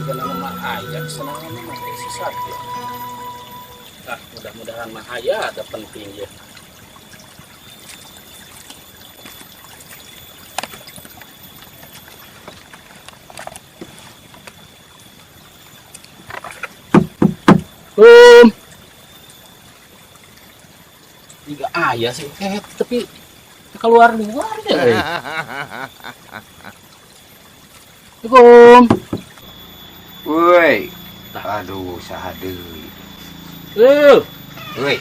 Juga nama aya senangan mah si Satya. Nah, mudah-mudahan mah aya ada penting ya. Um. Tiga aya sih, tapi keluar luar ya. Assalamualaikum. Woi. Aduh, saha deui. Woi.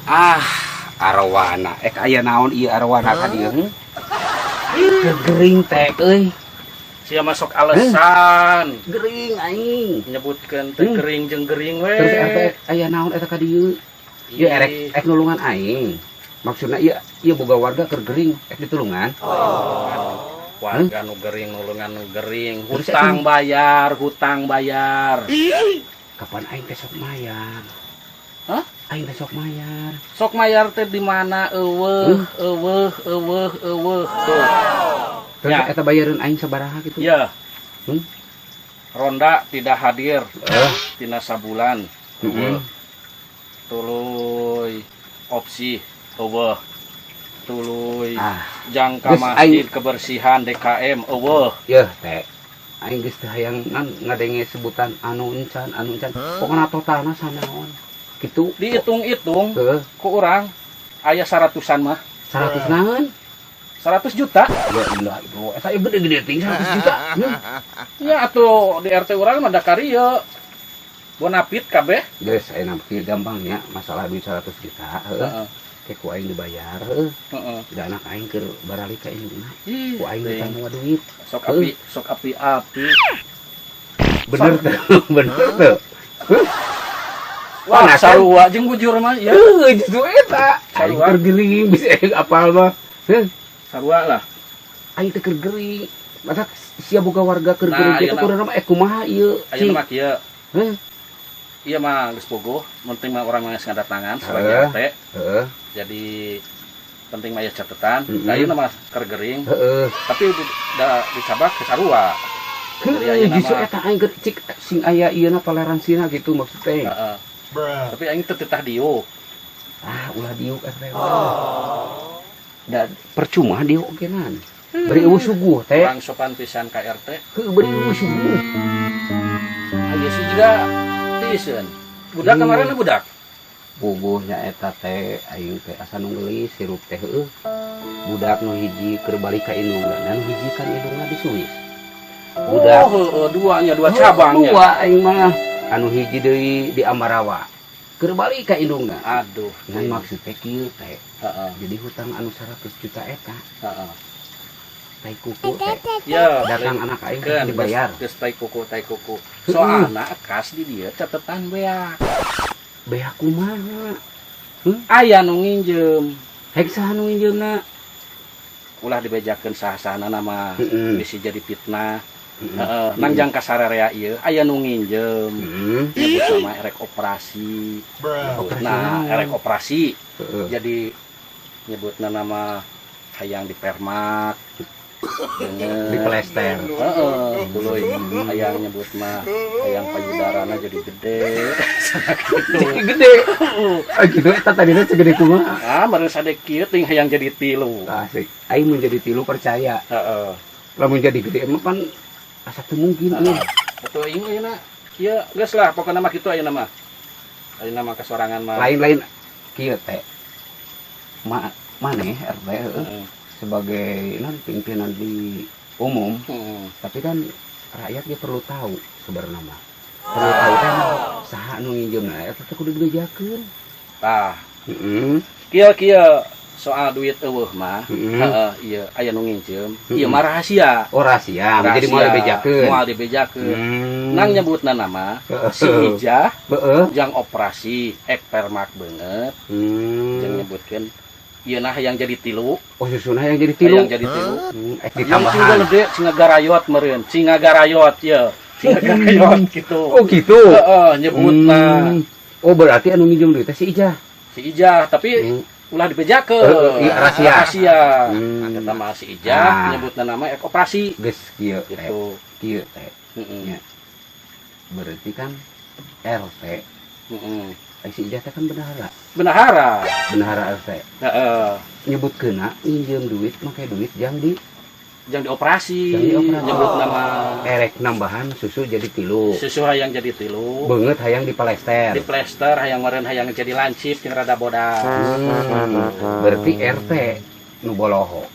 Ah, arwana. Aya naon ieu arwana ka dieu? Gering teh euy. Sia masuk alasan. Gering aing. Nyebutkeun teh gering jeung gering we. Terus RT aya naon eta ka dieu? Ieu erek ek nulungan aing. Maksudna ieu ieu boga warga keur gering, ek ditulungan. Oh. Warga nu gering nulungan nu gering, hutang bayar, hutang bayar. Kapan aing teh sok mayar? Hah? Aing teh sok mayar. Sok mayar teh di mana? Eueuh, eueuh, eueuh, eueuh. Tuh. Terus Ya. eta bayareun aing sabaraha gitu? Ya. Ronda tidak hadir. Tina sabulan. Tuluy opsi eueuh. Tuluy jangka Geus masjid aing kebersihan DKM eueuh. Yeuh teh. Aing geus teu hayang ngadenge sebutan anu encan, anu encan. Pokona totalna sanaon. Kitu. Dihitung-hitung Heeh. ku urang aya 100-an mah. 100 naon? 100 juta. Ya ilah itu. Eta ieu gede-gede ting 100 juta. Ya atuh di RT urang mah da karieu. Bonapit kabeh. Geus aya kieu gampang nya masalah duit 100 juta, heeh. Heeh. Kayak ku aing dibayar, heeh. Heeh. Da anak aing keur baralik ka indungna. Ih, Ku aing teuing. ditambah duit. Sok api, sok api-api. Bener teu? Bener teu? Wah, Panas, kan? sarua jeung bujur mah ya. Heuh, justru eta. Aing Sarua. keur gering bisa aing apal mah. Heuh, Sarua lah. aing teh keur gering. Masa sia boga warga keur Nah, gering kitu ayeuna- kudu mah kumaha ieu? Ayeuna mah kieu. Heuh. Iya mah geus bogoh, penting mah urang mah geus ngadatangan sebagai Heeh. RT. Heeh. Jadi penting mah aya catatan. Nah, ayeuna mah keur gering, Heeh. tapi da dicabak ke sarua. Jadi Heuh, ayeuna justru mah eta aing keur cik sing aya ieuna toleransina gitu maksud teh. Heeh. Tapi aing teu titah diuk. Ah, ulah diuk RT. Da percuma diuk oge nan. Beri eueuh suguh teh. Kurang sopan pisan ka RT. Heuh, beri eueuh suguh. Aya sih juga tiiseun. Budak kemarin budak. Bubuhnya eta teh aing teh asa nu geulis hirup teh heueuh. Budak nu hiji keur balik ka indungna, dan nu hiji kan indungna di Swiss. Budak. Oh, heueuh, duanya, dua cabangnya. Dua aing mah. Anu hiji deui di Ambarawa. Keur balik ka indungna. Aduh. Ngan maksud teh kieu teh. Heeh. Jadi hutang anu 100 juta eta. Heeh. Tai kuku teh. Ya, datang anak aing kan, dibayar. Geus tai kuku, tai kuku. Soalna kas di dieu catetan beak. Beak kumaha? Aya nu nginjem. Hek saha nu nginjemna? Ulah dibejakeun saha-sahana nama Heeh. bisi jadi fitnah. Heeh. Heeh, nang jangka sararea ieu aya nu nginjem. Heeh. Nyebut sama erek operasi. Operasi Nah, naon? erek operasi. Heeh. Jadi nyebutna nama hayang dipermak. Dengan Di plester. Heeh, tuluy hayang nyebut mah hayang payudarana jadi gede. Gitu. Jadi gede. Ah gitu eta tadina segede kumaha? Ah, meureun sade kieu ting hayang jadi tilu. Asik. Aing mun jadi tilu percaya. Heeh. Lamun jadi gede emang pan asa teu mungkin euy. Atuh aing ayeuna kieu geus lah pokona mah kitu ayeuna mah. Ayeuna mah kesorangan mah. Lain-lain kieu teh. Maneh RT heueuh. Heeh. Sebagai non pimpinan di umum, Heeh. tapi kan rakyat dia perlu tahu sebenarnya mah. Perlu tahu kan saha nu nginjeumna eta teh kudu dibejakeun. Tah, Heeh. kieu-kieu soal duit eueuh mah, Heeh. heeh, ieu aya nu nginjeum, Heeh. ieu mah rahasia. Oh, rahasia, jadi moal dibejakeun. Moal dibejakeun. Nang nyebutna nama si Ijah Heeh. jang operasi ek permak beungeut, jeung nyebutkeun ieu nah yang jadi tilu. Oh, susuna yang jadi tilu. Yang jadi tilu. Ek Yang ditambahan. cinga gede, cinga garayot meureun, cinga garayot ye. Cinga garayot gitu. Oh, gitu. Heeh, nyebutna. Oh, berarti anu nginjem duit teh si Ijah. Si Ijah, tapi ulah dibejakeun. Heeh, iya, rahasia. Rahasia. Eta mah si Ijah Ah. nyebutna nama ek operasi. Geus kieu teh. Gitu. Kieu teh. Heeh. Ya. Berarti kan RT. Heeh. Ai si Ijah teh kan bendahara. Bendahara. Bendahara RT. Heeh. Nyebutkeunna nginjem duit, make duit jang di Jang dioperasi. Jang dioperasi. Nyebut nama. Erek nambahan susu jadi 3. Susu hayang jadi 3. Beungeut hayang di plester. Di plester hayang meureun hayang jadi lancip jeung rada bodas. Berarti RT nu boloho.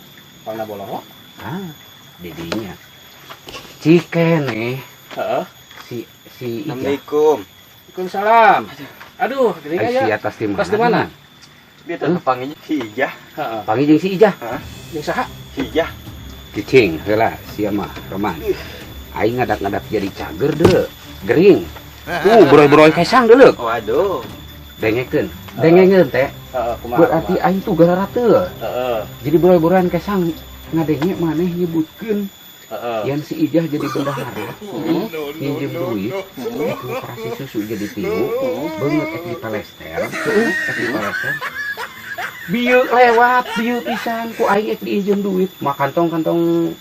Pangna boloho? Ah, didinya. Cikene. Heeh. Si si Ijah. Assalamualaikum. Waalaikumsalam. Aduh, gini Ai, aja. si atas di mana? Atas di mana? Dia teh panggilnya si Ijah. Heeh. Panggil jeung si Ijah. Hah? Jeung saha? Si Ijah. Cicing heula sia mah, Roman. Aing ngadak-ngadak jadi cager deuleu. Gering. Tuh, broy-broy kesang deuleu. Waduh. Dengekeun. Dengekeun teh. Heeh, kumaha? Berarti aing tuh gara teu. Heeh. Jadi broy-broyan kesang ngadenge maneh nyebutkeun Heeh. yang si Ijah jadi bendahara. Nginjem duit, ek operasi susu jadi 3, beungeut ek di palester, ek di palester. Bieu lewat, bieu pisan ku aing ek diinjem duit, mah kantong-kantong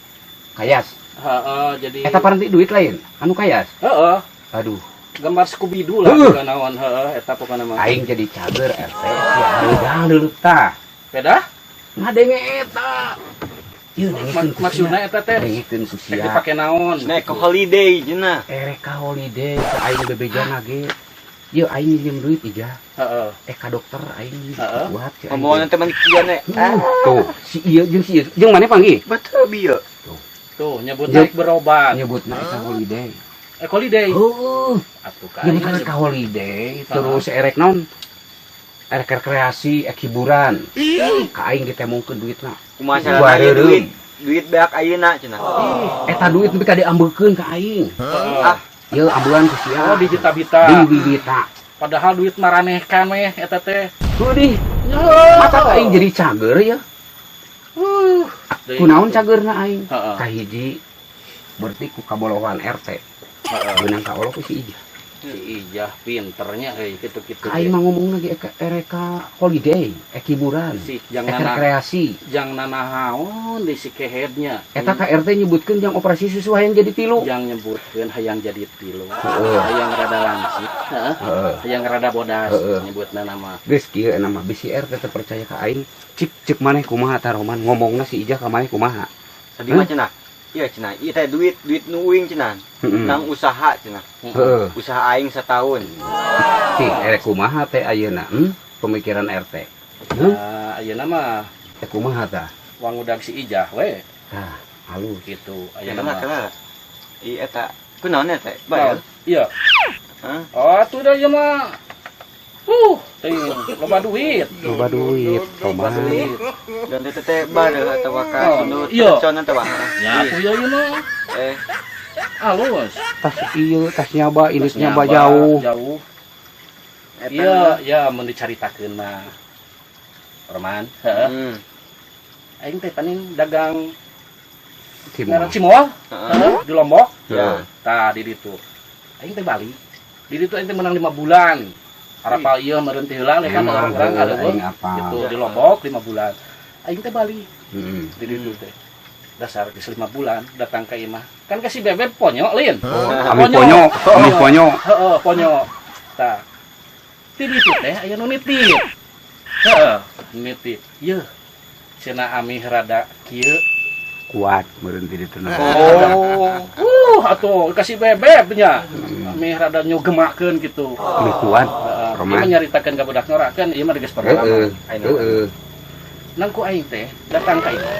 kayas. Heeh, jadi Eta paranti duit lain, anu kayas. Heeh. Aduh. Gambar Scooby-Doo lah Heuh. bukan naon, heeh, eta pokona mah. Aing jadi cager RT, sia udah leuleuk tah. Beda? Ngadenge eta. Ieu dengekeun ku sia. Maksudna eta teh Dengekeun ku rek sia. dipake naon? Naik ke holiday cenah. Erek ka holiday, ka aing bebejana ge. Ieu aing nginjem duit Ijah. Heeh. Eh ka dokter aing Heeh. buat si aing. Ngomongna teh mani kieu ne. Tuh, si ieu jeung si ieu. Jeung maneh panggih? Betul bieu. Tuh, nyebut Jeung naik berobat. Nyebutna eta holiday. Eh, holiday. Heuh. Atuh ka aing Nyebutna ka holiday, terus erek naon? Erek rekreasi, ek hiburan. Ka aing ditemongkeun duitna. Kumaha Wah, carana ieu reureum. duit? Duit beak ayeuna cenah. Eta duit nepi ka diambekeun ka aing. Heeh. Ah. Ieu ambean ku sia. Oh, dibita-bita. Dibibita. Padahal duit maraneh kan weh eta teh. Tuh di. Mata ka aing jadi cager ya. Kunaon cagerna aing? Heeh. Kahiji berarti ku kabolohan RT. Heeh. Beunang ka Allah ku si Ijah. Si Ijah pinternya euy kitu-kitu. Ka aing mah ngomong lagi erek ka holiday, ek hiburan, Si jang ek nana rekreasi. Jang nanahaon di si kehednya. Eta ka RT nyebutkeun jang operasi susu hayang jadi 3. Jang nyebutkeun hayang jadi 3. Heeh. Hayang rada langsip, heeh. Heeh. Hayang rada bodas Heeh. nyebutna nama. Geus kieu nama bisi RT teu percaya ka aing. Cik cek maneh kumaha tah Roman ngomongna si Ijah ka maneh kumaha? Tadi mah cenah. Iya cenah, ieu teh duit duit nu uing cenah. Heeh. Nang usaha cenah. Heeh. Usaha aing setahun. Cik erek kumaha teh ayeuna? Pemikiran RT. Heuh? Nah, ayeuna mah Teh kumaha tah? Wangudag si Ijah we. Tah, halus. Gitu ayeuna Kela mah. kela. Ieu eta kunaon eta? Bae. Iya. Hah? Oh, atuh da ieu mah. Teuing loba duit. Loba duit, Loba Roman. duit. Dan teh teh bare atawa ka Oh, nu iya. tradisional teh, Bang. Ya, atuh ieu mah. Eh, Halus. Tas ieu, tas nyaba, ini Tas nyaba jauh. Jauh. Eta Iya, ya mun dicaritakeun mah. Roman, heeh. Aing teh paning dagang Cimol. ngaran cimol, Heeh. heeh, di Lombok. Ya. Tah di ditu. Aing teh balik. Di ditu aing teh menang 5 bulan. Arapal ieu meureun teh heula kan Emang, orang-orang heuh, ada aing apal. gitu di Lombok 5 bulan. Aing teh balik Heeh. di ditu teh. Dasar geus 5 bulan datang ke imah. Kan ka si Bebek ponyo lin. Oh, ami ponyo, ami ponyo. Heeh, ponyo. Tah. Di ditu teh aya nu nitip. Heeh, nitip. Yeuh. Cenah ami rada kieu. Kuat meureun di ditu na. Oh. Atuh kasih bebek nya. Ami rada nyogemakeun gitu. Ami kuat. Heeh. Roman. Ieu mah nyaritakeun ka budak ngora kan ieu mah geus Heeh. pengalaman. Heeh. Nang ku aing teh datang ka imah.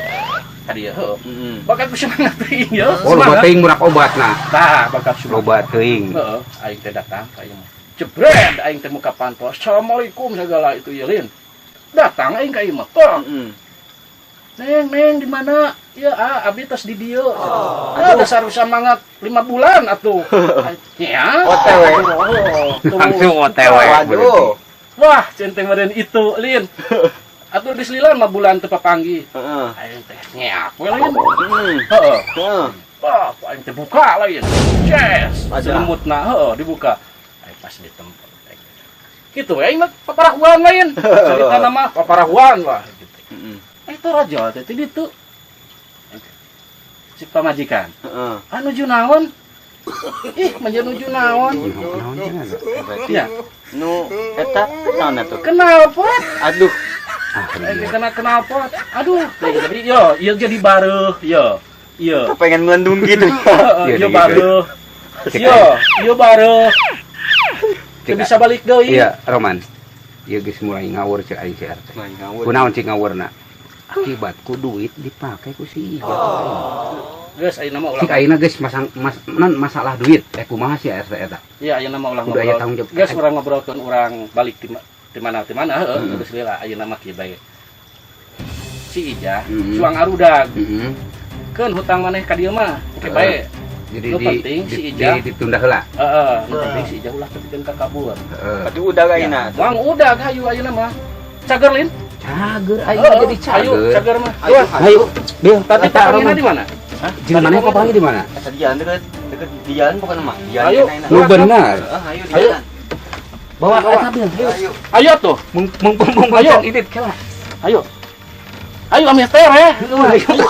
Ka dieu heuh. Heeh. Bakat ku semangat teuing ye. Oh, loba teuing murak obatna. Tah, bakat semangat. Loba teuing. Heeh, aing teh datang ka imah. Jebret aing teh muka panto. Assalamualaikum segala itu ye lin. Datang aing ka imah. Tah. Heeh. Neng, neng di mana? Ya, ah, abi tos di dieu. Ah, dasar semangat 5 bulan atuh. Ya. OTW. Oh, tuh. Langsung OTW. Waduh. Wah, centeng meureun itu, lin. Atuh geus lila 5 bulan teu papanggih. Heeh. Aing teh ngeak we lain. Heeh. Heeh. Heeh. Wah, aing teh buka lain. Ces, Ada. selimutna heuh dibuka. Aing pas ditempo. Kitu we aing mah paparahuan lain. Cerita nama paparahuan lah gitu. Heeh. Itu raja teh di ditu. Si pamajikan. Heeh. Anu nuju naon? Ih, manja nuju naon? Naon cenah? Berarti Ya. nu eta naon atuh? Knalpot. Aduh, Ah, Eh, iya. kena knalpot. Aduh, jadi yo, ieu jadi bareuh, yo. Iya. Pengen melendung gitu. Heeh, Iya, ieu gitu. bareuh. Yo, ieu bareuh. Teu bisa balik deui. Iya, Roman. Ieu geus mulai ngawur cek aing si RT. Mulai ngawur. Kunaon cik ngawurna? Akibat ku duit dipake ku si Ijah. Geus, ayeuna mah ulah. Cik ayeuna geus masang mas, non masalah duit. Eh, kumaha sih RT eta? Iya, ayeuna mah ulah Kudu aya ngobrol. tanggung jawab. Geus, urang ngobrolkeun urang balik di mana di mana heueuh, geus lila ayeuna mah kieu bae. Si Ijah, cuang arudag. Keun hutang maneh ka dieu mah, oke bae. Jadi Nu di, penting di, si Ijah. ditunda heula. Heeh, nu penting si Ijah ulah tepikeun ka kabur. Heeh. Aduh, udah ayeuna. Wang udah hayu ayeuna mah. Cager lin. Cager ayeuna Heeh, jadi ayo cager. cager mah. Ayo, Wah, Ayo, Bil, tadi eta papanggihna Roman. di mana? Hah? Jeung maneh papanggih di mana? Eta di jalan deket deket di jalan pokoknya mah. Di jalan Ayo. enak. Nu bener. Heeh, ayo di Ayo. jalan. Bawa Bawa. eta Bil, ayo. Ayo. Ayo tuh. Mung mung mung Ayo. mung idit kela. Ayo. Ayo ameh tereh. Ayo. Ayo ameh tereh.